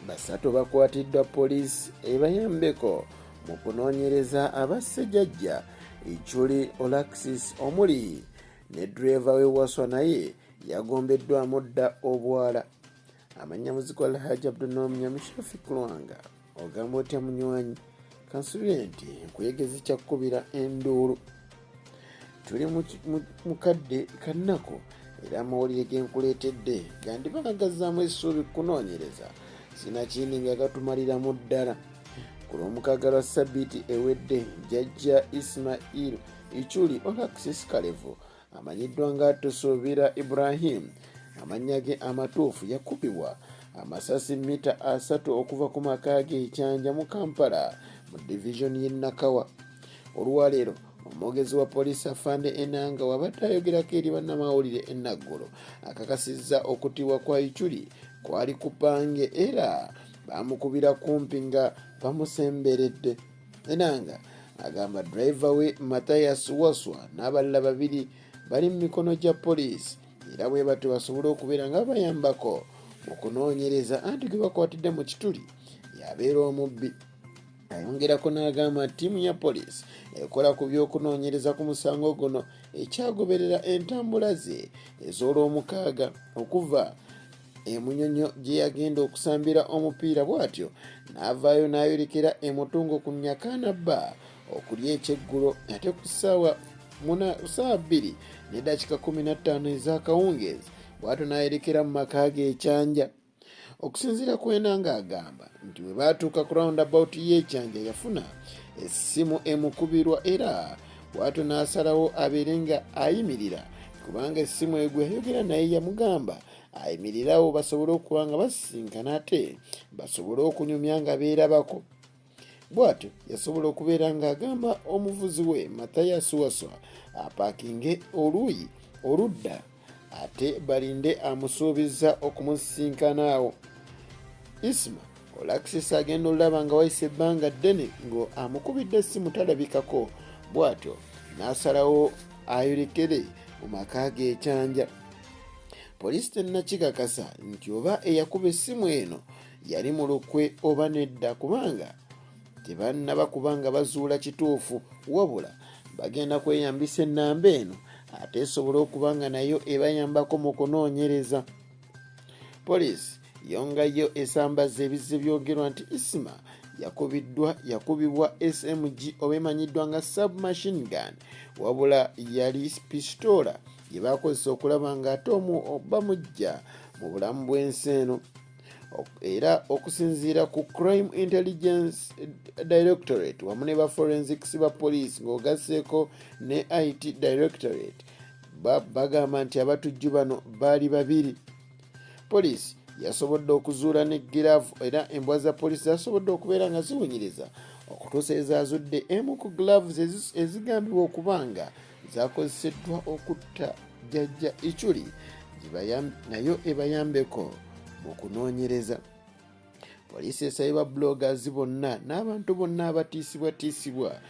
Basatu bakwatiddwa poliisi ebayambeko mu kunoonyereza abasse jjajja Ichuli Olaxis omuli ne ddereeva we Waswa naye yagombeddwamu dda obwala. Amannya muziki wa Alhaji Abdulnoor Nyamishafi Lwanga. Ogamba otya munywanyi? Kansubire nti enkuyege zikyakukubira enduulu. Tuli mu kadde kannaku era amawulire ge nkuleetedde gandiba nga gazzaamu essuubi kunoonyereza sinakindi nga gatumaliramu ddala. Ku Lwomukaaga lwa ssabbiiti ewedde, Jjajja Ismail Ichuli Olaxis Kalevu amanyiddwa nga Tusuubira Ibrahim amannya ge amatuufu yakubibwa amasasi mita 30 okuva ku maka ge e Kyanja mu Kampala mu divizoni y'e Nakawa. Olwaleero omwogezi wa poliisi Afande Enanga wabadde ayogerako eri bannamawulire e Nagolo akakasizza okutibwa kwa Ichuli kwali kupange era baamukubira kumpi nga bamusemberedde. Enanga agamba driver we Mathias Waswa n'abalala babiri bali mu mikono gya poliisi era bwe batyo basobole okubeera nga babayambako mu kunoonyereza anti gwe bakwatidde mu kituli yabeera omubbi. Ayongerako n'agamba ttiimu ya poliisi ekola ku by'okunoonyereza ku musango guno ekyagoberera entambula ze ez'olwomukaaga okuva e Munyonyo gye yagenda okusambira omupiira bw'atyo n'avaayo n'ayolekera e Mutungo ku Nyakaana bba okulya ekyeggulo ate ku ssaawa 2:15 ez'akawungeezi bw'atyo n'ayolekera mu maka ge e Kyanja. Okusinziira ku Enanga agamba nti bwe baatuuka ku roundabout y'e Kyanja yafuna essimu emukubirwa era bw'atyo n'asalawo abeere nga ayimirira kubanga essimu egwe yayogera naye yamugamba ayimirirawo basobole okuba nga basisinkana ate basobole okunyumya nga beerabako. Bw'atyo yasobola okubeera ng'agamba omuvuzi we Mathias Waswa apaakinge oluuyi oludda ate balinde amusuubizza okumusisinkana awo. Isma Olaxis agenda olaba nga wayise ebbanga ddene ng'amukubidde essimu talabikako bw'atyo n'asalawo ayolekere mu maka ge e Kyanja. Poliisi tennakikakasa nti oba eyakuba essimu eno yali mu lukwe oba nedda kubanga tebannaba kuba nga bazuula kituufu wabula bagenda kweyambisa ennamba eno ate esobole okuba nga nayo ebayambako mu kunoonyereza. Poliisi yo nga yo esambazza ebizze byogerwa nti Isma yakubiddwa yakubibwa SMG oba emanyiddwa nga submachine gun wabula yali pisitoola gye baakozesa okulaba ng'ate omu bamujja mu bulamu bw'ensi eno. Era okusinziira ku Crime Intelligence Directorate wamu ne ba forensics ba poliisi ng'ogasseeko ne IT Directorate bagamba nti abatujju bano baali babiri. Poliisi yasobodde okuzuula ne giraavu era embwa za poliisi zasobodde okubeera nga ziwunyiriza okutuusa ezaazudde emu ku gloves ezigambibwa okuba nga zakozeseddwa okutta Jjajja Ichuli nayo ebayambeko mu kunoonyereza. Poliisi esabye ba bloggers bonna n'abantu bonna abatiisibwatiisibwa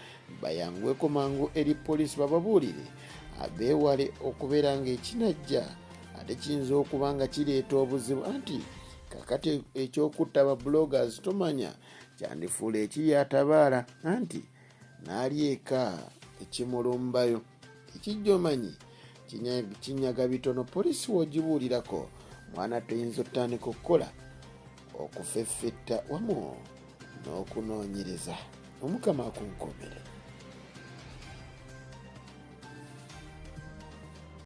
bayanguweko mangu eri poliisi bababuulire abeewale okubeera ng'ekinajja ate kiyinza okuba nga kireeta obuzibu anti kakati eky'okutta ba bloggers tomanya kyandifuula ekiri atabaala anti n'ali eka ekimulumbayo ekijja omanyi kinyaga bitono. Poliisi w'ogibuulirako mwana toyinza otandika okukola okufeffetta wamu n'okunoonyereza. Omukama akunkuumire.